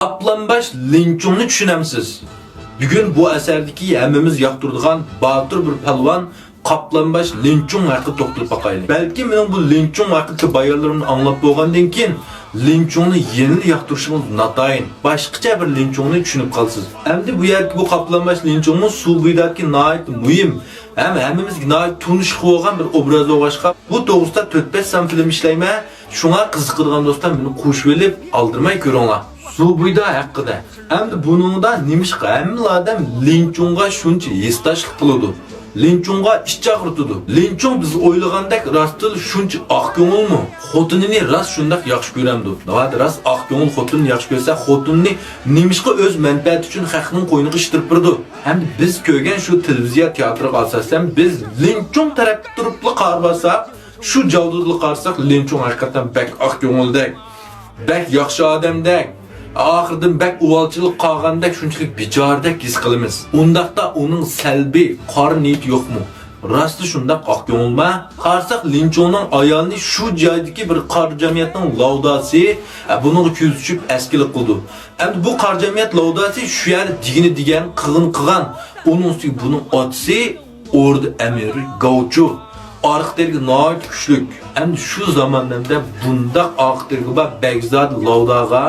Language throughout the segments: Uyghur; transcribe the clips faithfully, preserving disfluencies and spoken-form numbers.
قاپلانباش لىنچۇڭنى چۈشىنەمسىز؟ بۈگۈن بۇ ئەسەردىكى ھەممىمىز ياقتۇرىدىغان باتۇر بىر پالۋان قاپلانباش لىنچۇڭ ھەققىدە توختىلىپ باقايلى. بەلكى مېنىڭ بۇ لىنچۇڭ ھەققىدىكى بايانلىرىمنى ئاڭلاپ بولغاندىن كېيىن، لىنچۇڭنى يەنىلا ياقتۇرۇشىڭىز ناتايىن باشقىچە بىر لىنچۇڭنى چۈشىنىپ قالىسىز. ئەمدى بۇ يەردىكى بۇ قاپلانباش لىنچۇڭمۇ سۇ بويىدىكى ناھايىتى مۇھىم ھەم ھەممىمىزگە ناھايىتى تونۇشلۇق بولغان بىر ئوبراز بولغاچقا، بۇ توغرىسىدا تۆت-بەش سان فىلىم ئىشلەيمەن. شۇڭا قىزىقىدىغان دوستلار مېنى قوشۇۋېلىپ ئالدىرىماي كۆرۈڭلار. سۇ بويىدا ھەققىدە. ئەمدى بۇنىڭدا نېمىشقا ھەممىلا ئادەم لىنچۇڭغا شۇنچە ھېسداشلىق قىلىدۇ؟ لىنچۇڭغا ئىچ ئاغرىتىدۇ. لىنچۇڭ بىز ئويلىغاندەك راستتىنلا شۇنچە ئاق كۆڭۈلمۇ؟ خوتۇنىنى راست شۇنداق ياخشى كۆرەمدۇ؟ ناۋادا راست ئاق كۆڭۈل خوتۇننى ياخشى كۆرسە، خوتۇنىنى نېمىشقا ئۆز مەنپەئەتى ئۈچۈن خەقنىڭ قوينىغا ئىتتىرىپ بېرىدۇ؟ ھەمدە بىز كۆرگەن شۇ تېلېۋىزىيە تىياتىرىغا ئاساسەن، بىز لىنچۇڭ تەرەپتە تۇرۇپلا قارىۋالساق، شۇ جاۋدىدىلا قارىساق، لىنچۇڭ ھەقىقەتەن بەك ئاق كۆڭۈلدەك، بەك ياخشى ئادەمدەك، ئاخىرىدىن بەك ئۇۋالچىلىق قالغاندەك، شۇنچىلىك بىچارىدەك ھېس قىلىمىز. ئۇنداقتا ئۇنىڭ سەلبىي، قارا نىيىتى يوقمۇ؟ راستلا شۇنداق ئاق كۆڭۈلما؟ قارىساق، لىنچۇڭنىڭ ئايالىنى شۇ جايدىكى بىر قارا جەمئىيەتنىڭ لاۋداسى، ئە، بۇنىڭغا كۆزى چۈشۈپ ئەسكىلىك قىلىدۇ. ئەمدى بۇ قارا جەمئىيەت لاۋداسى شۇ يەردە دېگىنى دېگەن، قىلغىنى قىلغان، ئۇنىڭ ئۈستىگە بۇنىڭ ئاتىسى ئوردا ئەمىرى گاۋچۇ. ئارقا تىرىكى ناھايىتى كۈچلۈك. ئەمدى شۇ زاماندا بۇنداق ئارقا تىرىكى بار بەگزادە لاۋداغا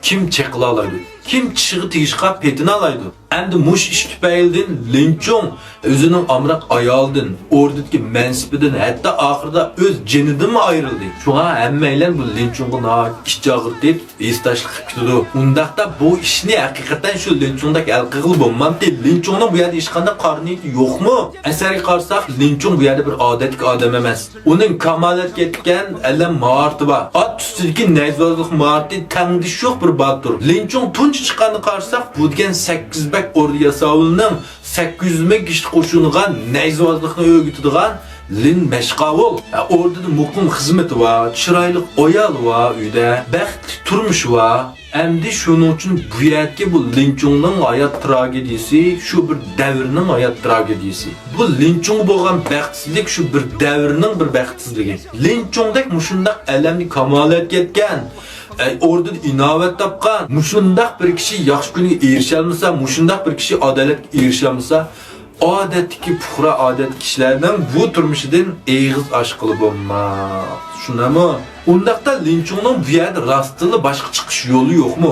كىم چېقىلالايدۇ؟ كىم چىشىغا تېگىشقا پېتىنالايدۇ؟ ئەمدى مۇشۇ ئىش تۈپەيلىدىن لىنچۇڭ ئۆزىنىڭ ئامراق ئايالىدىن، ئوردىدىكى مەنسىپىدىن، ھەتتا ئاخىرىدا ئۆز جېنىدىنمۇ ئايرىلدى. شۇڭا ھەممەيلەن بۇ لىنچۇڭغا ناھايىتى ئىچ ئاغرىتىپ، ھېسداشلىق قىلىپ كېتىدۇ. ئۇنداقتا بۇ ئىشنى ھەقىقەتەن شۇ لىنچۇڭدەك ھەل قىلغىلى بولمامتى؟ لىنچۇڭنىڭ بۇ يەردە ھېچقانداق قارا نىيىتى يوقمۇ؟ ئەسەرگە قارىساق، لىنچۇڭ بۇ يەردە بىر ئادەتتىكى ئادەم ئەمەس. ئۇنىڭ كامالەتكە يەتكەن ئەلەم ماھارىتى بار. ئات ئۈستىدىكى نەيزىۋازلىق ماھارىتى تەڭدىشى يوق بىر باتۇر. لىنچۇڭ تۇنجى چىققاندا قارىساق، بۇ دېگەن سەككىز بەك ئوردا ياساۋۇلىنىڭ سەككىز يۈز مىڭ كىشىلىك قوشۇنىغا نەيزىۋازلىقنى ئۆگىتىدىغان لىن مەشقاۋۇل. ئوردىدا مۇقىم خىزمىتى بار، چىرايلىق ئايالى بار، ئۆيدە بەختلىك تۇرمۇشى بار. ئەمدى شۇنىڭ ئۈچۈن بۇ يەردىكى بۇ لىنچۇڭنىڭ ھايات تراگېدىيىسى شۇ بىر دەۋرنىڭ ھايات تراگېدىيىسى. بۇ لىنچۇڭغا بولغان بەختسىزلىك شۇ بىر دەۋرنىڭ بىر بەختسىزلىكى. لىنچۇڭدەك مۇشۇنداق ئەلەمنى كامالەتكە يەتكەن، ئە، ئوردىدا ئىناۋەت تاپقان، مۇشۇنداق بىر كىشى ياخشى كۈنگە ئېرىشەلمىسە، مۇشۇنداق بىر كىشى ئادالەتكە ئېرىشەلمىسە، ئادەتتىكى پۇقرا، ئادەتتىكى كىشىلەرنىڭ بۇ تۇرمۇشىدىن ئېغىز ئاچقىلى بولماس. شۇنداقمۇ؟ ئۇنداقتا لىنچۇڭنىڭ بۇ يەردە راستتىنلا باشقا چىقىش يولى يوقمۇ؟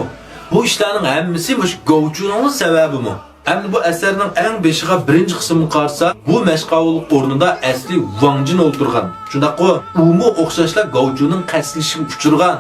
بۇ ئىشلارنىڭ ھەممىسى مۇشۇ گاۋچۇنىڭلا سەۋەبىمۇ؟ ئەمدى بۇ ئەسەرنىڭ ئەڭ بېشىغا بىرىنچى قىسمىغا قارىساق، بۇ مەشقاۋۇللۇق ئورنىدا ئەسلى ۋاڭجىن ئولتۇرغان. شۇنداققۇ؟ ئۇمۇ ئوخشاشلا گاۋچۇنىڭ قەستلىشىگە ئۇچرىغان.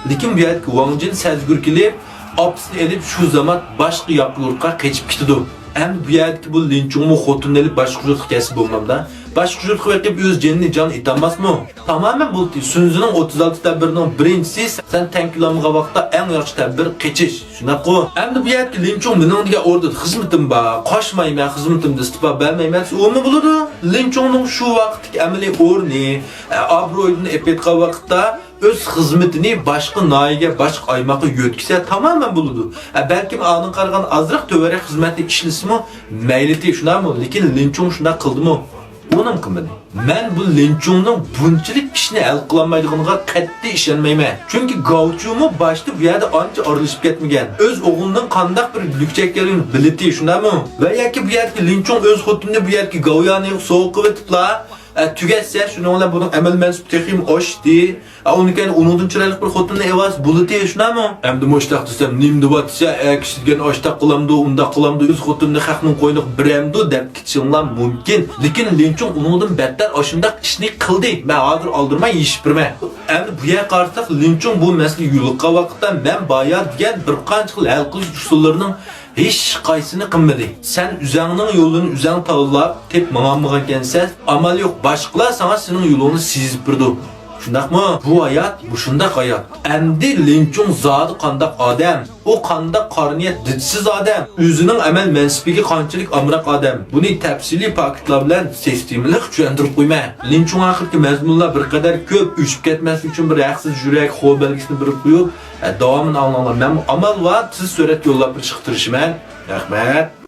لېكىن بۇ يەردىكى ۋاڭجىن سەزگۈر كېلىپ، ئاپىسىنى ئېلىپ شۇ زامات باشقا ياقا يۇرتقا قېچىپ كېتىدۇ. ئەمدى بۇ يەردىكى بۇ لىنچۇڭمۇ خوتۇنىنى ئېلىپ باشقا يۇرتقا كەتسە بولمامدا؟ باشقا يۇرتقا بېقىپ ئۆز جېنىنى جان ئېتەلماسمۇ؟ تامامەن بولدى. سۈنزىنىڭ ئوتتۇز ئالتە تەدبىرىنىڭ بىرىنچىسى، سەن تەڭ كېلەلمىگەن ۋاقىتتا ئەڭ ياخشى تەدبىر قېچىش. شۇنداققۇ؟ ئەمدى بۇ يەردىكى لىنچۇڭ مېنىڭ دېگەن ئوردا خىزمىتىم بار، قاچمايمەن، خىزمىتىمدە ئىستېپا بەرمەيمەن دېسە، ئۇمۇ بولىدۇ. لىنچۇڭنىڭ شۇ ۋاقىتتىكى ئەمەلىي ئورنى، ئە، ئابرۇيىدىن ئېلىپ ئېيتقان ۋاقىتتا ئۆز خىزمىتىنى باشقا ناھىيەگە، باشقا ئايماققا يۆتكىسە تامامەن بولىدۇ. ئە، بەلكىم ئاندىن قارىغان ئازراق تۆۋەنرەك خىزمەتنى ئىشلىسىمۇ مەيلىتى، شۇنداقمۇ؟ لېكىن لىنچۇڭ شۇنداق قىلدىمۇ؟ ئۇنىڭ قىلمىدى. مەن بۇ لىنچۇڭنىڭ بۇنچىلىك ئىشنى ھەل قىلالمايدىغىنىغا قەتئىي ئىشەنمەيمەن. چۈنكى گاۋچۇمۇ باشتا بۇ يەردە ئانچە ئارىلىشىپ كەتمىگەن. ئۆز ئوغلىنىڭ قانداق بىر دۈك چەككەنلىكىنى بىلىتى، شۇنداقمۇ؟ ۋە ياكى بۇ يەردىكى لىنچۇڭ ئۆز خوتۇنىنى بۇ يەردىكى گاۋيانىغا سوۋغا قىلىۋېتىپلا، ئە، تۈگەتسە، شۇنىڭ بىلەن بۇنىڭ ئەمەل مەنسۇپى تېخىمۇ ئاشتى. ئە، ئۇنىڭ كەينى ئۇنىڭدىن چىرايلىق بىر خوتۇننى ئېۋاز بولىتى، شۇنداقمۇ؟ ئەمدى مۇشتاق دېسەم، نېمە دېۋاتىسە، ئە، كىشى دېگەن ئاشتاق قىلامدۇ، ئۇنداق قىلامدۇ، ئۆز خوتۇنىنى خەقنىڭ قوينىغا بېرەمدۇ دەپ كېتىشىڭلار مۇمكىن. لېكىن لىنچۇڭ ئۇنىڭدىن بەتتەر ئاشۇنداق ئىشنى قىلدى. مەن ھازىر ئالدىرىماي يېشىپ بېرىمەن. ئەمدى بۇ يەرگە قارىساق، لىنچۇڭ بۇ مەسىلە يولۇققان ۋاقىتتا مەن بايا دېگەن بىر قانچە خىل ھەل قىلىش ئۇسۇللىرىنىڭ ھېچقايسىنى قىلمىدى. سەن ئۆزەڭنىڭ يولىنى ئۆزەڭ تاللاپ، تېپىپ ماڭالمىغانكەنسەن، ئامال يوق، باشقىلار ساڭا سېنىڭ يولۇڭنى سىزىپ بېرىدۇ. شۇنداقمۇ؟ بۇ ھايات مۇشۇنداق ھايات. ئەمدى لىنچۇڭ زادى قانداق ئادەم؟ ئۇ قانداق قارا نىيەت، دىتسىز ئادەم؟ ئۆزىنىڭ ئەمەل مەنسىپىگە قانچىلىك ئامراق ئادەم؟ بۇنى تەپسىلىي پاكىتلار بىلەن سىستېمىلىق چۈشەندۈرۈپ قويىمەن. لىنچۇڭ ھەققىدىكى مەزمۇنلار بىر قەدەر كۆپ، ئۆچۈپ كەتمەسلىك ئۈچۈن بىر ھەقسىز يۈرەك خو بەلگىسىنى بېرىپ قويۇپ، ھە، داۋامىنى ئاڭلاڭلار. مەنمۇ ئامال بار تېز سۈرئەتتە يوللاپ بېرىشقا تىرىشىمەن. رەھمەت.